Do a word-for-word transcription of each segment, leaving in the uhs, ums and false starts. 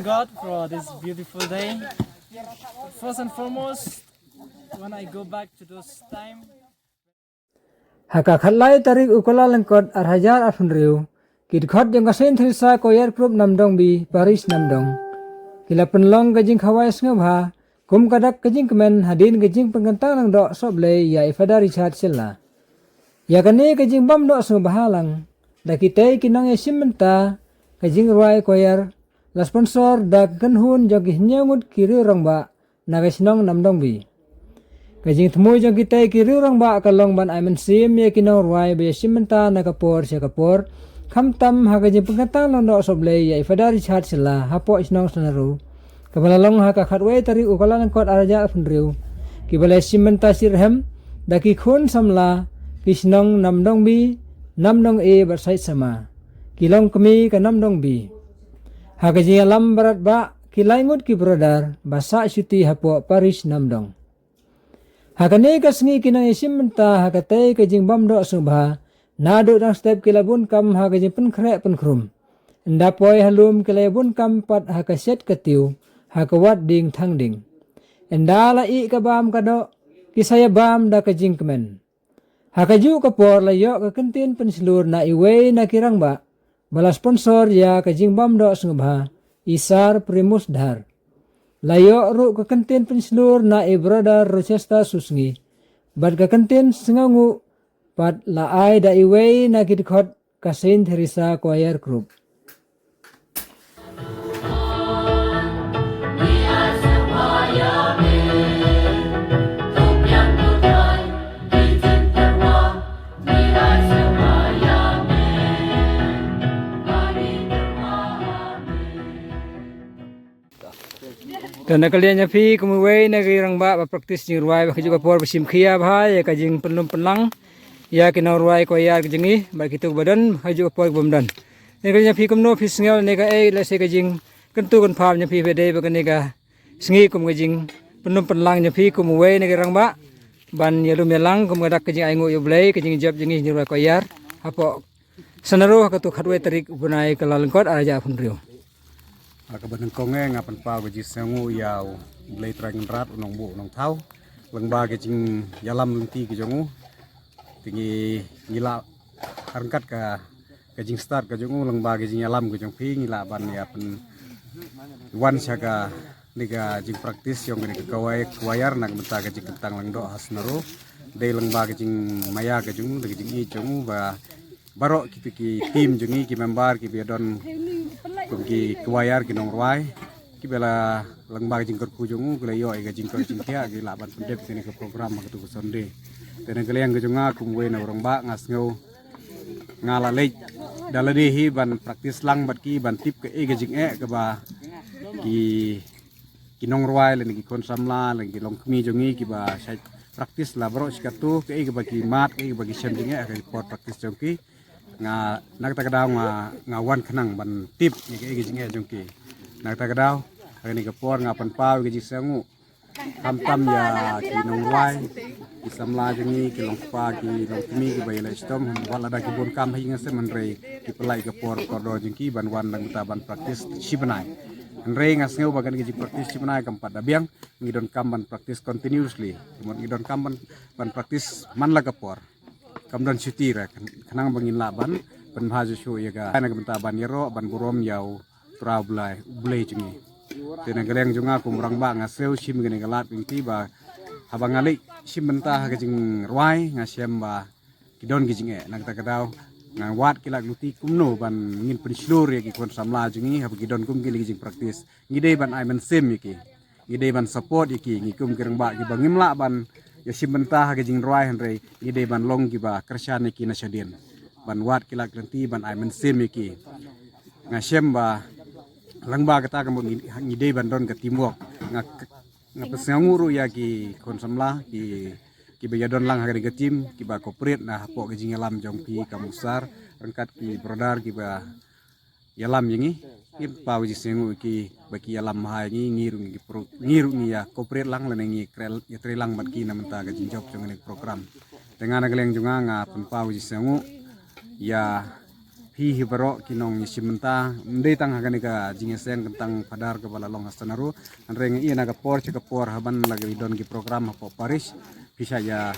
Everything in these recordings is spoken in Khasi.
God for this beautiful day. First and foremost, when I go back to those time, ha ka khatlai tarik u Kyllalyngkot ar hajar arphew hynriew, ki dkhot jong ka Saint Theresa Choir Group Namdong B, Parish Namdong, ki la pynlong ka jingkhawai sngewbha kum ka dak ka jingkmen hadien ka jingpynkyntang langdoh sohblei ïa i Father Richard Shylla. Ïa kane ka jingbam doh sngewbha lang da kitei ki nongïashim bynta ka jingrwai choir, la sponsor da ka kynhun jong ki hynñiew ngut ki riew rangbah na ka shnong Namdong B. Ka jingthmu jong kitei ki riew rangbah ka long ban ai mynsiem ïa ki nongrwai ba ïashim bynta na ka por sha ka por, khamtam ha ka jingpynkyntang langdoh sohblei ïa i Father Richard Shylla hapoh shnong Sanaro, kaba la long ha ka khatwei tarik u Kyllalyngkot ar hajar arphew hynriew, kiba la ïashim bynta shitrhem da ki khun samla ki shnong Namdong B, Namdong A bad Saitsama, ki longkmie ka Namdong B, ha ka jingïalam barat ba ki lai ngut ki brother ba sah shuti hapoh Parish Namdong. Ha kane ka sngi ki nongïashim bynta ha katei ka jingbam doh sngewbha, naduh dang step ki la bun kam ha ka jingpynkhreh pynkhrum. Ynda poi ha lum ki la ïa bun kam pat ha ka shet ka tiew, ha ka wat dieng thang dieng. Ynda la ih ka bam ka doh, ki sa ïa bam da ka jingkmen. Ha kajuh ka por la ïoh ka kyntien pynshlur na iwei na ki rangbah ba la sponsor ïa ka jingbam doh sngewbha, i Sir Primus Dhar. La ïoh ruh ka kyntien pynshlur na i brother Rochester Susngi, bad ka kyntien sngewnguh pat la ai da iwei na ki dkhot ka Saint Theresa Choir Group. Te na ka liang ïa phi kum uwei na ki rangbah ba practice jingrwai ba kajuh ka por ba shim khia bha ïa ka jingpynlum pynlang ïa ki nongrwai choir ka jong ngi bad kito ba don kajuh ka por ba ym don. Te na ka liang ïa phi kumno phi sngew ne kaei lehse ka jingkyntu kynpham ïa phi ba dei ba kane ka sngi kum ka jingpynlum pynlang ïa phi kum uwei na ki rangbah ban ïalum ïalang kum ka dak ka jingainguh ïa U Blei ka jingjop jong ngi jingrwai choir hapoh Sanaro ha kato khatwei tarik u bnai Kyllalyngkot ar hajar arphew hynriew. Ha kaba nyngkong eh nga pynpaw ka jingsngewnguh ïa U Blei Trai Kynrad, U Nongbuh U Nongthaw, lyngba ka jingïalam lynti ka jong u. Te ngi, ngi lah ryngkat ka, ka jingstad ka jong u lyngba ka jingïalam ka jong phi ngi lah ban ïa pynwan sha kane ka jingpractice jong kane ka choir, choir na ka bynta ka jingkyntang langdoh ha Sanaro. Dei lyngba ka jingmaïa ka jong u, da ka jingïeit jong u ba baroh kito ki team jong ngi, ki member kiba ïadon kum ki choir, ki nongrwai, kiba la lyngba ka jingkyrkhu jong u ki la ïoh ïa ka jingkoit jingkhiah, ki lah ban pyndep kane ka program ha kato ka Sunday. Te na ka liang ka jong nga kum uwei na u rangbah nga sngew nga la leit da lade hi ban practice lang bad ki ban tip kaei ka jingeh kaba ki, ki nongrwai lane ki khun samla lane ki longkmie jong ngi kiba shait practice la baroh shi kato, kaei kaba ki mad, kaei kaba ki shem jingeh ha ka por practice jong ki. Nga, na kata ka daw nga, nga wan khnang ban tip ïa kaei ka jingeh jong ki. Na kata ka daw ha kane ka por nga pynpaw ïa ka jingsngewnguh khamtam ïa ki nongrwai, ki samla jong ngi, ki longkpa, ki longkmie kiba ïaleh shitom, wat lada ki bun kam ha ïing ha sem hynrei ki pynlait ka por kordor jong ki ban wan lang mynta ban practice shi bnai. Hynrei nga sngew ba kane ka jingpractice shi bnai kam pat da biang, ngi donkam ban practice continuously. Ngi donkam ban, ban practice man la ka por. Kam don shuti re, khnang ba ngin lah ban pynbha shuh shuh ïa ka, na ka bynta ban ïaroh ban burom ïa U Trai U Blei, U Blei jong ngi. Te na ka liang jong nga kum rangbah nga sngew shim kane ka lad lynti ba haba nga leit shim bynta ha ka jingrwai nga shem ba ki don ki jingeh. Na kata ka daw nga wad ki lad lynti kumno ban ngin pynshlur ïa ki khun samla jong ngi haba ki don kum kine ki jingpractice. Ngi dei ban ai mynsiem ïa ki. Ngi dei ban support ïa ki, ngi kum ki rangbah kiba ngim lah ban ïashim bynta ha ka jingrwai hynrei ngi dei ban long kiba kyrshan ïa ki na shadien. Ban wad ki lad lynti ban ai mynsiem ïa ki. Nga shem ba lyngba kata ka mut ngi, ngi dei ban don ka teamwork. Nga, nga pynsngewnguh ruh ïa ki khun samla ki, kiba ïadon lang ha ka dei ka team kiba cooperate na hapoh ka jingïalam jong phi ka Musar ryngkat ki brother kiba ïalam ïa ngi, ngi pynpaw jingsngewnguh ïa ki ba ki ïalam bha ïa ngi, ngi ruh ngi pro-, ngi ruh ngi ïa cooperate lang lane ngi kre-, ïatrei lang bad ki na bynta ka jingjop jong kane ka program. Te nga na ka liang jong nga nga pynpaw jingsngewnguh ïa Hi hi baroh ki nongshim bynta, ym dei tang ha kane ka jingïaseng, tang Phadar kaba la long ha Sanaru. Hynrei nga ïa na ka por sha ka por, haban la ka don ki program hapoh parish, phi shah ïa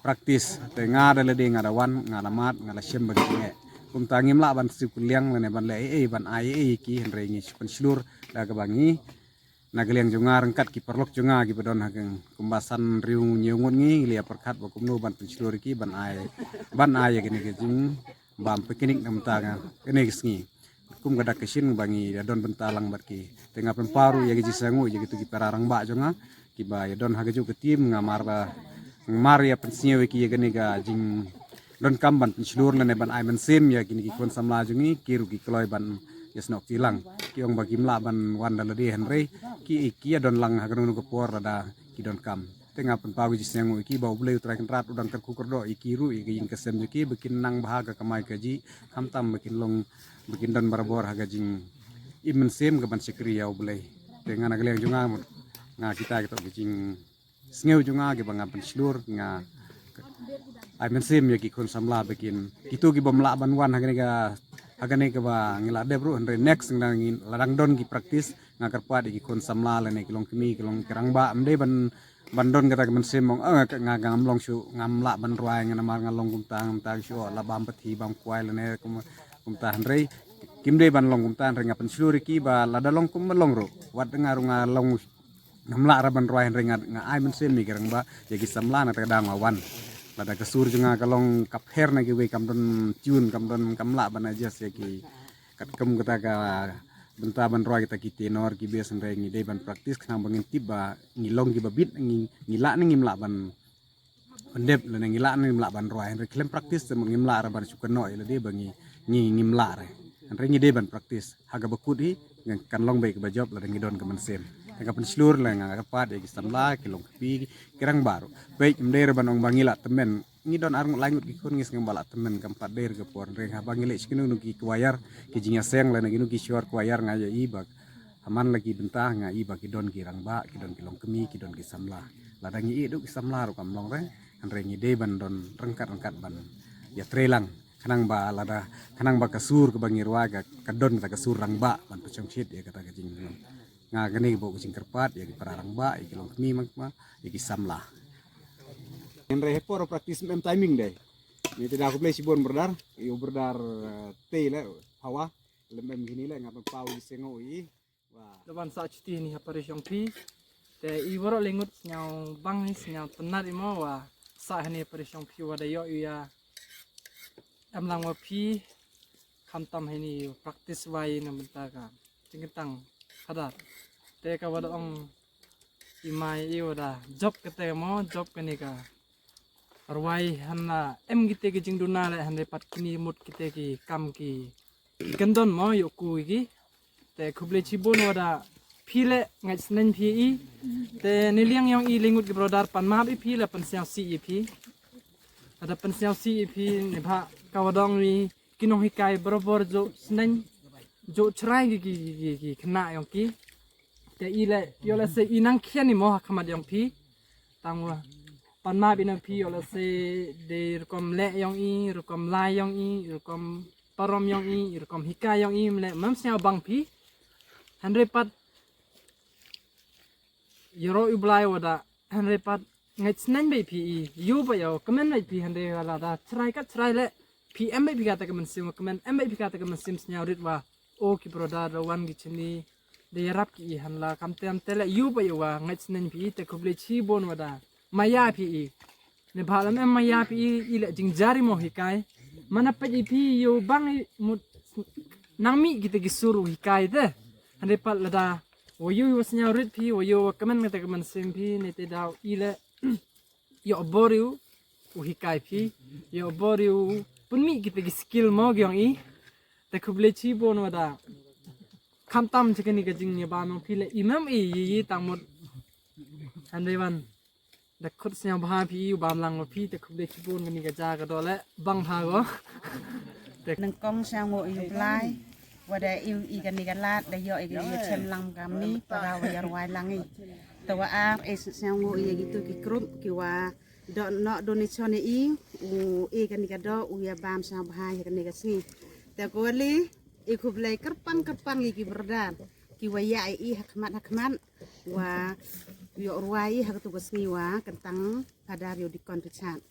practice. Te nga da lade nga da wan, nga la mad, nga la shem ba ki jingeh. Kumta ngim lah ban siew kylliang lane ban leh ei ei, ban ai ei ei ki, hynrei ngi shu pynshlur da kaba ngi na ka liang jong nga ryngkat ki paralok jong nga kiba don ha kane, kumba san hynriew hynñiew ngut ngi, ngi la ïa pyrkhat ba kumno ban pynshlur ïa ki, ban ai, ban ai ïa kane ka jingbam picnic na bynta kane ka sngi. Kum ka dak ka shin ba ngi ïa don bynta lang bad ki. Te nga pynpaw ruh ïa ka jingsngewnguh ïa kito ki para rangbah jong nga kiba ïa don ha kajuh ka team, nga mar ba, nga mar ïa pynsngew ïa ki ïa kane ka jingdonkam ban pynshlur lane ban ai mynsiem ïa kine ki khun samla jong ngi, ki ruh ki kloi ban ïasnoh kti lang. Ki ong ba kim lah ban wan da lade, hynrei ki, ki ïa don lang ha kano kano ka por lada ki donkam. Te nga pynpaw ka jingsngewnguh ïa ki ba U Blei U Trai Kynrad u dang kyrkhu kyrdoh ïa ki ruh, ïa ka ïing ka sem jong ki, ba kin nang bha ka kamai kajih, khamtam ba kin long, ba kin don barabor ha ka jingim mynsiem ka ban shakri ïa U Blei. Te nga na ka liang jong nga, nga kita kito ki jing sngew jong nga kiba nga pynshlur, nga ai mynsiem ïa ki khun samla ba kin, kito ki bym lah ban wan ha kane ka, ha kane kaba ngi la dep ruh, hynrei next nga ngi la dang don ki practice, nga kyrpad ïa ki khun samla lane ki longkmie, ki long ki rangbah, ym dei ban, ban don kata ka mynsiem ong, eh, nga, nga ngam long shuh, ngam lah ban rwai, nga namar nga long kumta, ngam tang shuh, la bam pathi bam kwai lane kum, kumta, hynrei kim dei ban long kumta, hynrei nga pynshlur ïa ki ba lada long kum ba long ruh, wat nga ruh nga long ngam lah ra ban rwai, hynrei nga, nga ai mynsiem ïa ki rangbah, ïa ki samla, na kata ka daw nga wan. Lada ka sur jong nga ka long ka pher na kiwei, kam don tune, kam don, kam lah ban adjust ïa ki. Katkum kata ka bynta ban rwai kita ki tenor, ki bass, hynrei ngi dei ban practice khnang ba ngin tip ba ngi long kiba beat, ngi, ngi lah ne ngim lah ban pyndep lane ngi lah ne ngim lah ban rwai, hynrei khlem practice te mut ngim lah ra ban shu kynnoh ïa lade ba ngi, ngi ngim lah re. Hynrei ngi dei ban practice. Ha kaba kut hi, ngan kan long beit kaba jop lada ngi don ka mynsiem. Te nga pynshlur lane nga kyrpad ïa ki samla, ki longkmie, ki rangbah ruh. Peit, ym dei ra ban ong ba ngi la tymmen. Ngi don ar ngut lai ngut ki khun, ngi sngewbha la tymmen, kam pat dei re ka por, hynrei haba ngi leit sha kino kino ki choir, ki jingïaseng lane kino ki shor choir, nga ïohi ba ha man la ki bynta nga i ba ki don ki rangbah, ki don ki longkmie, ki don ki samla. Lada ngi ïeh duh ki samla ruh kam long re, hynrei ngi dei ban don ryngkat ryngkat ban ïatrei lang. Khnang ba lada, khnang ba ka sur kaba ngi rwai ka, ka don kata ka sur rangbah ban pynshongshit ïa kata ka jinglong. Nga kane ka bok ka jingkyrpad ïa ki para rangbah, ïa ki longkmie, man kma ïa ki samla. Hynrei ha por practice em timing dei. Ngi te da khublei shibun brother, ïa u brother, eh, te le hawa. Lem em kine le nga pynpaw ïa ki sngew ïa. Wah. Da ban sah chuti ni ha parish jong phi. Te i waroh le ngut sñiaw bang ni sñiaw tynat i mo wa sah hani ha parish jong phi wa da ïoh ïa em lang wa phi. Khamtam hani practice wai na bynta ka jingkyntang Phadar. Te ka wa da ong i mai i wa da jop kata mo, jop kane ka rwai, hana em kite ki jingduna le hynrei pat kini mut kite ki kam ki kyndon mo ïoh ku ki. Te khublei chibun wa da phi le ngait sneng phi i. Te ni liang yong i le ngut ki brother pan map i phi le pan siaw si i phi. Ada pan siaw si i phi ni bha ka wa dong wi ki nonghikai barabor jo sneng jo chrai ki, ki, ki, ki, ki khynnah yong ki. Te i le ïoh le se i nang khian i mo ha khmat yong phi. Tang wa pan map i nang phi ïoh le se de rukom le yong i, rukom lai yong i, rukom parom yong i, rukom hikai yong i, mle mam sñiaw bang phi. Hynrei pat ïaroh u Blai wa da hynrei pat ngait sneng beit phi i, ïoh ba ïoh kmen beit phi hynrei wa la da chrai kat chrai le phi em beit phi kata ka mynsiem, kmen em beit phi kata ka mynsiem sñiaw rit wa o ki brother da wan ki chini da ïarap ki i, hynla kam tem te le ïoh ba ïoh wa ngait sneng phi i. Te khublei chibun wa da maya phi i. Ne bha lam em maya phi i, i le jingjar i mo hikai. Mana peit i phi ïoh bang i mut nang mih kite ki sur u hikai te. Hynrei pat lada wa ïoh wa sñiaw rit phi, wa ïoh wa kmen kata ka mynsiem phi, ne te daw i le ïoh bor ïoh u hikai phi, ïoh bor ïoh pynmih kite ki skill mo ki yong i. Te khublei chibun wa da khamtam cha kani ka jingïabam yong phi le i mem i i, i tang mut. Hynrei wan da khut sñiaw bha phi i u bam lang wa phi, te khublei chibun kani ka ja ka do le bang ha go. Te nyngkong sñiaw nguh ïa u Blai wa da ïoh i kani ka lad da ïoh i ka ïa chem lang kamni para wa ïa rwai lang i. Te wa ar e sñiaw nguh ïa kitu ki group ki wa doh noh donation ïa i u e kani ka doh u ïa bam sñiaw bha ïa kani ka sngi. Te ko wali, i khublei kyrpang kyrpang ïa ki brother ki wa ïa i ha khmat ha khmat, wa ïoh rwai i ha katu ka sngi wa kyntang Father Ïoh Deacon Richard.